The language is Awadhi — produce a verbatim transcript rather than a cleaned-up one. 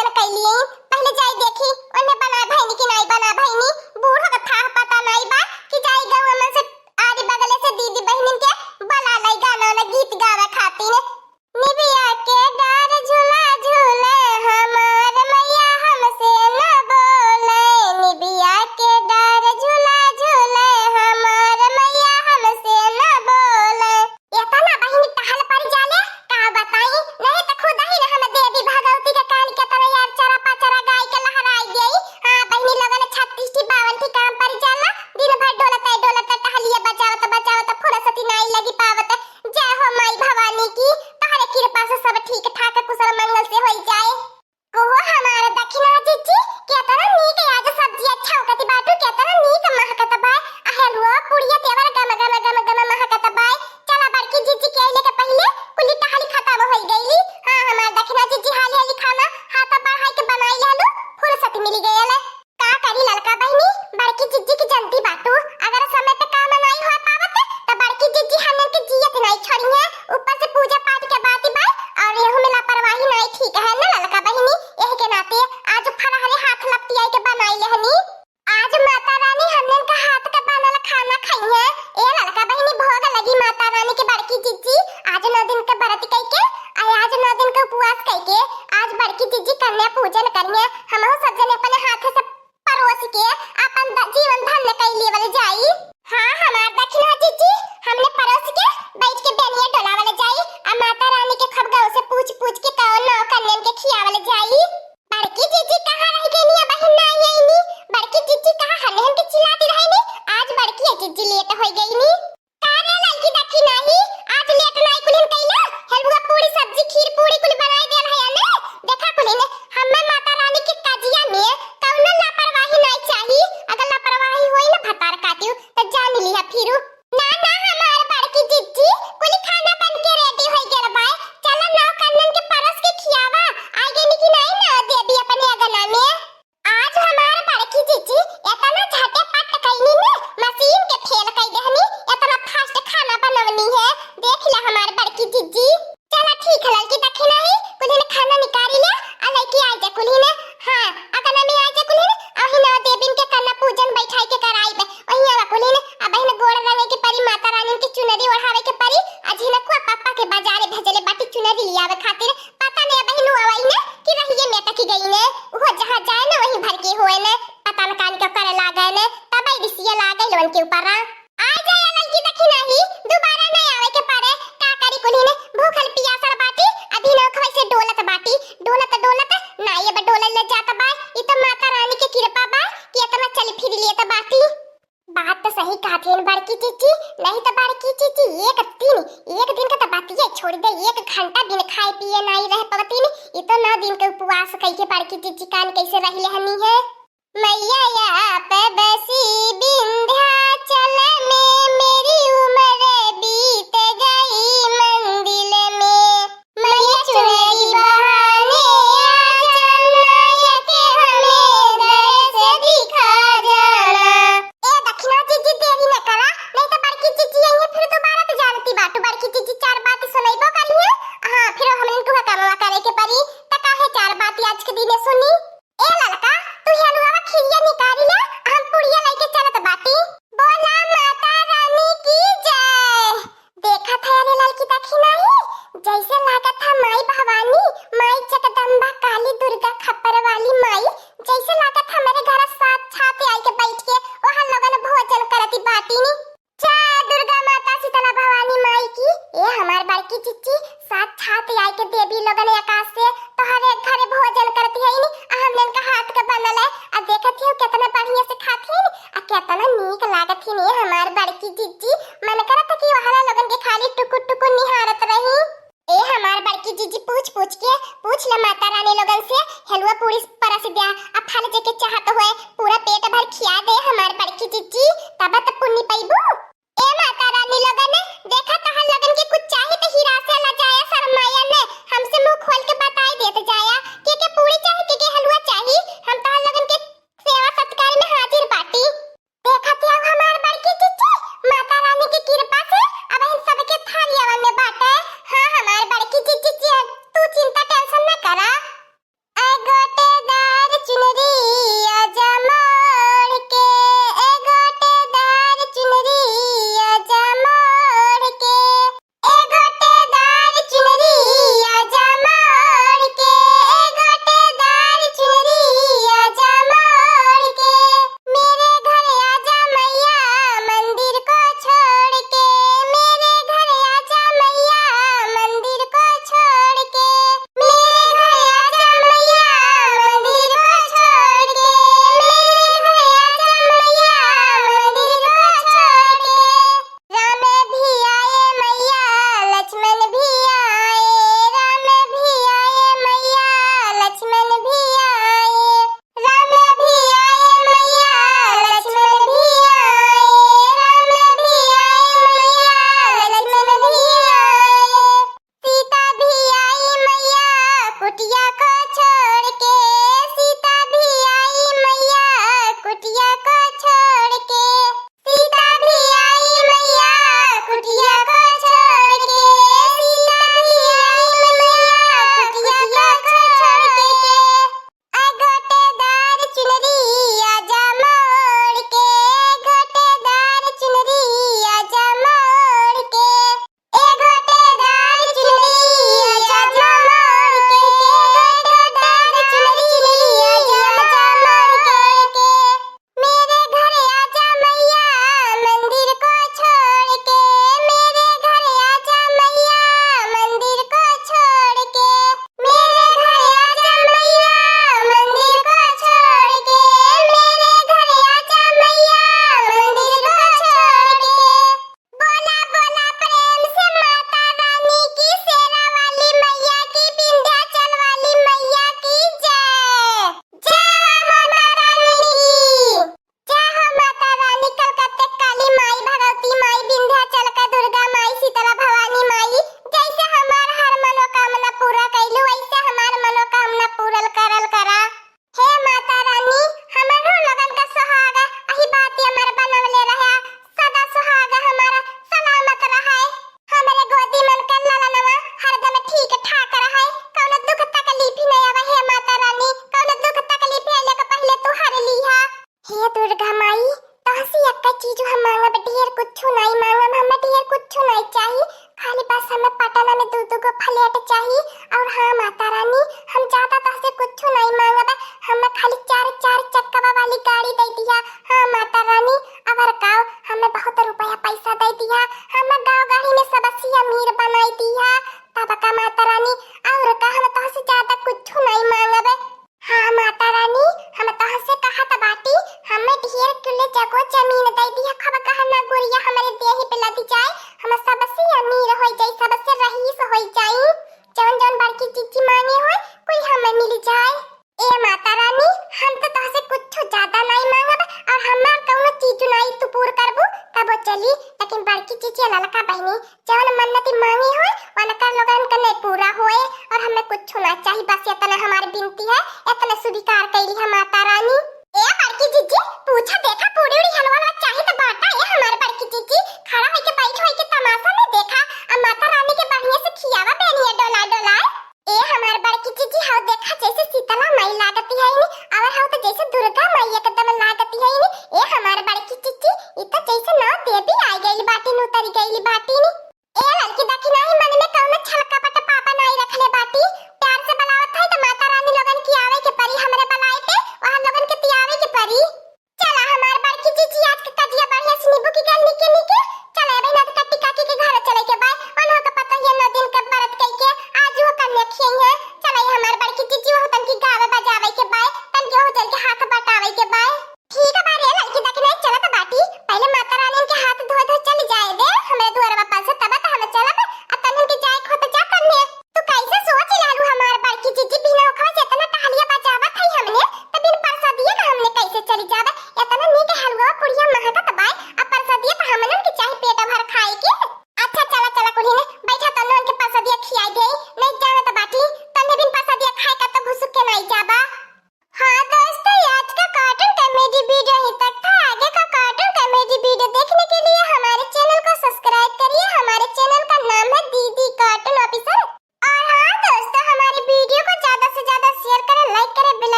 चल कैली, पहिले जाई देखी, ओने बना भइनी कि नाई बना भइनी। बूढ़ो के थाह पता नाई बा कि जाई गौवा में से आरी बगले से दीदी बहिनिन के बोला लाई, गाना वाला गीत गावे खातिर। निबिया के डार झूला झूले हमार मैया हमसे न बोले, निबिया के डार झूला झूले हमार मैया हमसे न बोले। एतना बहिनी टहल पड़ जाले, का बताई, नहीं त खुद ही न हम देवी भगवती के कान के तरह यार चरा पचरा गाय के लहराई गई। हाँ बहिनी, लोगन छत्तीस ठी बावन ठी काम पड़ जाला, दिन भर डोलत डोलत टहलिए बजावत बजावत फुर्सती नाई लगी पावत। जय हो माई भवानी की, तोहरे कृपा से सब ठीक ठाक कुशल मंगल से होई जाए। ओहो हमार दखिना जिज्जी, केतना नीक आज सब्जिया छौंकत बाटू, केतना नीक महकत बा। आ हलुआ पुड़िया तेवर गम गम गम गम महकत बा। चला बड़की जिज्जी के अइले के पहिले कुली टहली खतम होई गईली। हाँ हमार दखिना जिज्जी, हाली हाली खाना हाथ बढ़ाई के बनाई लेहलू, फुर्सत मिली गयल। का करी ललका बहिनी, बड़की जिज्जी की जनती बाटू, अगर समय पे काम नाई हो पावत त बड़की जिज्जी हमन के जियत नाई छोड़ी है। ऊपर से पूजा पाठ के बात बा और एहू में लापरवाही नाई ठीक है ना ललका बहिनी। एह के नाते आज फरहरे हाथ लपटियाई के बनाई लेहनी। आज माता रानी हमन का हाथ का बनल खाना खाई है। ए ललका बहिनी, भोग लगी माता रानी के बड़की जिज्जी। आज नौ दिन का व्रत कई के, आ आज नौ दिन का उपवास कई के, आज बड़की जिज्जी कन्या पूजन करिए। हमहू सब जने अपने हाथ से परोस के अपन द-, जीवन धन्य कई लेवल जाई। हाँ, हमार दखिना जिज्जी, हमने परोस के बैठ के बेनिया डोलावल जाई, आ माता रानी के खूब गौ से पूछ पूछ के कौन नौ कन्यन के खियावल जाई। बड़की जिज्जी कहाँ रह गईनी, अबहिन ना आईनी? बड़की जिज्जी कहाँ हन्ने हमके चिल्लाती रहनी? आज बड़की जिज्जी लेट होई गईनी। का रे ललकी दखिना ही, आज लेट नाई कुलिन कइला? हलवा पूड़ी सब्जी खीर पूड़ी कुल बनाई देल है ने? देखा कुलिन, हम्मे माता रानी के कजिया में कौनो लापरवाही नाई चाही। अगर लापरवाही होई ना भतार काटियो त जान लिहा फिरू। ना ना हमार बड़की जिज्जी, कुल खाना बन के रेडी होई गेल बाय। चला नौ कन्नन के परस के खियावा। आई गईनी कि नाई नौ देवी अपने अगना में? आज हमार बड़की जिज्जी एतना झटपट कईनी ने, मशीन के फेल कई देहनी, एतना फास्ट खाना बनवनी है। देख ले हमार बड़की जिज्जी। चला ठीक है ललकी दखिना ही, कुलिन खाना निकारी ले, आ लइके आई जा कुलिन। हाँ, अगना में आई जा कुलिन, अही नौ देविन के कन्या पूजन बैठाई के कराई बे। वहीं आवा कुलिन, अबहिन गोड़ रंगे के परी, माता रानी के चुनरी ओढ़ावे के परी, आ झिनकुआ पापा के बाजारे भेजले बाटी चुनरी लियावे खातिर। पता नहीं अबहिन आवाई ने कि रहिए में अटकी गई ने, वो जहाँ जाए ने वहीं भर के होए ने, पता न कान के करे लागे ने, तब रिसिया लागे लोन के ऊपर। आ जाए ललकी दखिना ही, दोबारा नहीं आवे के पड़े। का करी कुलिन, भूखल पियासल बाटी, अभी नौ खवाई से डोलत बाटी, डोलत डोलत ना ये बा डोलल ले जात बा। ई तो माता रानी के कृपा बा कि इतना चल फिर लेत बाटी। बात तो सही कहत हन बड़की जिज्जी, नहीं तो बड़की जिज्जी एक दिन, एक दिन का तो बातिये छोड़ दे, एक घंटा बिन खाए पिए नहीं रह पवतीन। ई तो नौ दिन के उपवास कई के बड़की जिज्जी कान कैसे रह लेहनी है। मैया आप बसी विंध्याचल में, मेरी उम्र बीत गई मंदिर में। मैया चुनरी बहाने आ जाना, या के हमें दर्श दिखा जाना। ए दखिना जिज्जी, देरी न करा, नहीं तो बड़की जिज्जी यहीं फिर दोबारा तो जानती बाटू। बड़की जिज्जी चार बात सुनैबो करी है। हाँ, फिर हमन को कमवा करे के परी, त काहे चार बात आज के दिने सुनी। ए ललका, तू हलुआ खीरिया निकारी ले, हम पुड़िया लइके चलत बाटी। बोला माता रानी की जय। देखत है अरे ललकी दखिना ही, जैसे लागत है माई भवानी, माई जगदम्बा, काली दुर्गा, खप्पर वाली माई, जैसे लागत हमरे घर साक्षात आई के बैठ के वहाँ लोगन भोजन करती बाटी नी। जय दुर्गा माता शीतला भवानी माई की। ए हमार बड़की जिज्जी, साक्षात आई के देवी लोगन आकाश से तोहरे घरे भोजन करती है नी, आ हमनन का हाथ का बनल है, आ देखत हो कितना बढ़िया से खाती है नी, आ कितना नीक लागत है नी हमार बड़की जिज्जी। मन करत कि वहाँ लोगन के खाली टुकुर टुकुर निहारत रही। ए हमार बड़की जिज्जी, पूछ पूछ के पूछ ले माता रानी लोगन से, हलवा पूड़ी परस द्या, आ फल जेके चाहत होए पूरा पेट भर खिया दे हमार बड़की जिज्जी, तब त पुण्य पैबू। ए माता रानी लोगन, देखा तोहर लोगन के कुछ चाही त हीरा से लजाया शर्माया ने, हमसे मुंह खोल के बताई देत जाया, के के पूड़ी चाही, के के हलवा चाही, हम तोहर लोगन के सेवा सत्कार में हाजिर बाटी। देखत हऊ हमार बड़की जिज्जी, माता रानी की कृपा से अब इन सबके थालियावन में बाटे। हाँ हमार बड़की जिज्जी, तू चिंता tension न करा। ए गोट ललका बहिनी, जवन मन्नती मांगी होए, उनकर लोगन के नहीं पूरा होए, और हमें कुछ ना चाहिए, बस इतना हमारी विनती है, इतने स्वीकार कइली है माता रानी। ए बड़की जीजी, पूछा देखा, पूरी उड़ी हलवा हलवा चाहिए तो बांटा, ए हमारे बड़की जीजी, खड़ा होइके बैठ होइके तमाशा नहीं देखा, अब माता रानी के बढ़िया से खियावा बेनिया डोला डोला। ए हमार बड़की जीजी, हौ देखा जैसे शीतला माई लागती है नी, और हौ तो जैसे दुर्गा माई एकदम।